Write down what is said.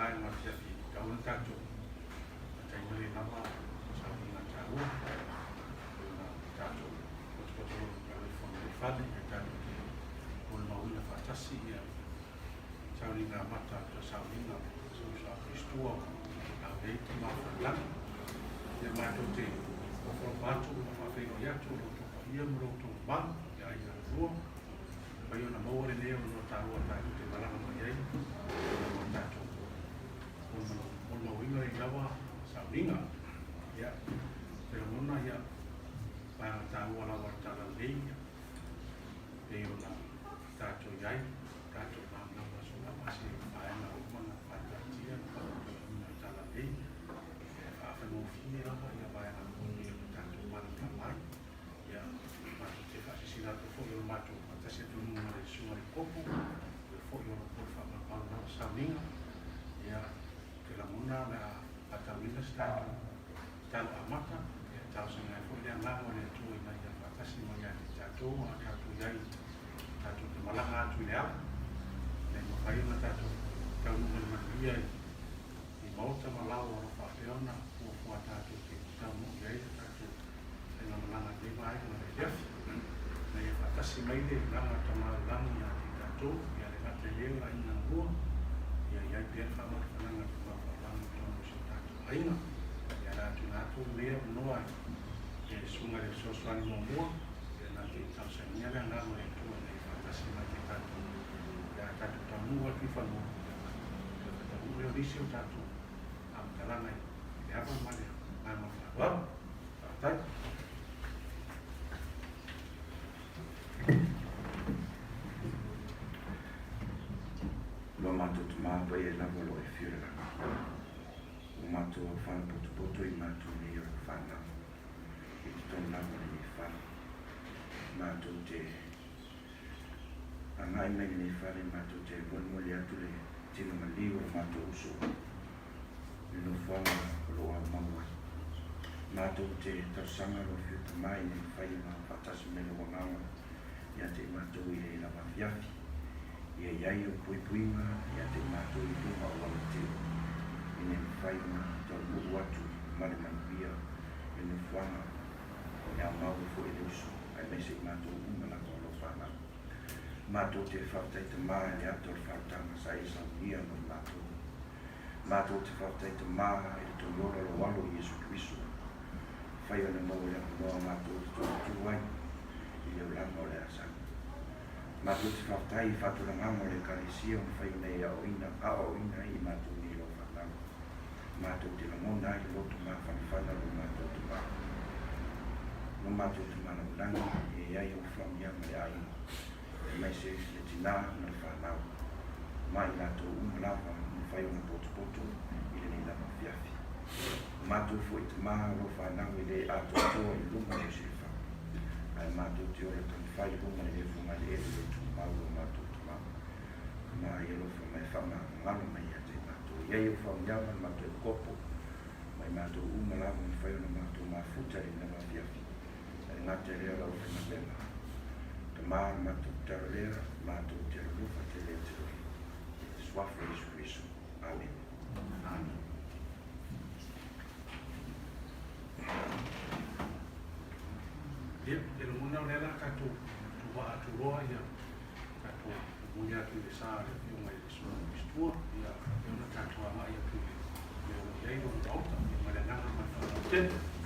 vaega afiafi e tatau ona tatou ataina le lava sauniga taua e ona tatou potopoto lalo ifo i fale ia tatou te molimauina faatasi ia sauniga amata o sauniga o sa Kristua au nei te mafualagi. Ia matou te ofo atu ma faafeiloai atu o lo outou paia ma lo outou mamalu ia aiga lua mai ona maua lenei avanoa taua tatou te malaga mai ai ma tatou molimauina lenei lava sauniga. Ia te lagona ia vaega taua lava o le talalelei ia pei ona tatou i ai tatou malamalama so lava se vaega uma na faataatia na faataatia le talalelei e faafaigofie lava ia vaega uma pei ona tatou malamalama ai. Ia matou te faasilasila atu foi o le matou faatasi atu i luga ma le susuga i le Kopo o le foi o lo o faamalumalu lava sauniga. Ia te lagona o le a faatauina se tatou tatalo amata ia talosaga ai foi le agaga o le Atua ina ia faatasi mai ia te tatou a tatou i ai tatou te malaga atu i le ala ina ia mafai ona tatou taunuu mai manuia i maota ma lao o lo o faapea ona fuafua tatou te taunuu i ai le tatou faigamalaga i lenei vaega o le afiafi. Ina ia faatasi mai le agaga o Tama o le Lagi ia te tatou, ia le gata i lea o le aiga galua, ia i ai pea le faamafanafanaga a le Tama o le Lagi i totonu o si o tatou aiga. Ia o le a tuuina atu lenei avanoa i le Susuga i le Fesoasoani muamua, ia na te talosagia le agaga o le Atua ina ia faatasi mai te tatou, ia a tatou taunuu atu i fanua, ia ona toe faataunuu lea o nisi o tatou faamatalaga i le ava ma le agaga o le faaaloalo. Faafetai. Lo matou tama paia lava o lo o e afio i le lagi. Ua matou aofana potopoto i matou nei o lo fanau i totonu lava o lenei fale. Matou te agai mai lenei fale matou te molimoli atu le tino maliu o lo matou uso i le nofoaga o lo o aumau ai. Matou te talosaga lo afio tama ina ia mafai ona faatasi mai lou agaga ia te i matou i le lava afiafi. Ia i ai ou puipuiga ia te i matou i luga o alatele, ina ia mafai ona taunuu atu ma le manuia i le nofoaga e aumau ai foi le uso, aemaise i matou uma lava o lo fanau. Matou te faafetai Tama i le ata o le faautaga sa e saunia mo i matou. Matou te faafetai Tama i le tou ola o lou Alo Iesu Keriso, fai ona maua le avanoa matou te toe tu ai i le olaga o le asau. Matou te faafetai i faatulagaga o le Ekalesia ua mafai ona e aoaoina, aoaoina ai i matou nei lau fanau. Matou te lagona ai le loto mafanafana o lo matou Tama. Lo matou Tama lalolagi e i ai ou faamanuiaga le aiga, aemaise le tina ma le fanau, ma i latou uma lava ua mafai ona potopoto i lenei lava afiafi. O matou foi tama o lo fanau e le atoatoa i luma o Iosefa, ae matou te ola taumafai i luga le fuagaeleele le tumau o matou tama. Tama i alofa mai faamagalo mai ia te matou. I ai ou faamanuiaga le matou kopo ma i matou uma lava ua mafai ona matou mafuta i lenei lava afiafi. Ae le gata i lea o lau faigaluega. Tama le matou tatalo lea, matou te alolofa tele ia te oe. I le Suafa o Iesu Keriso. Amene. Amene. Ia, ou te lagona o lea o le a tatou tuuvaa atu loa ia tatou momoli atu i le sa o le Afioga i le Susuga Pistua, ia faapea ona tatou agai atu i le mea ua i ai lona Maota, ia ma le agaga ma le faaaloalo tele.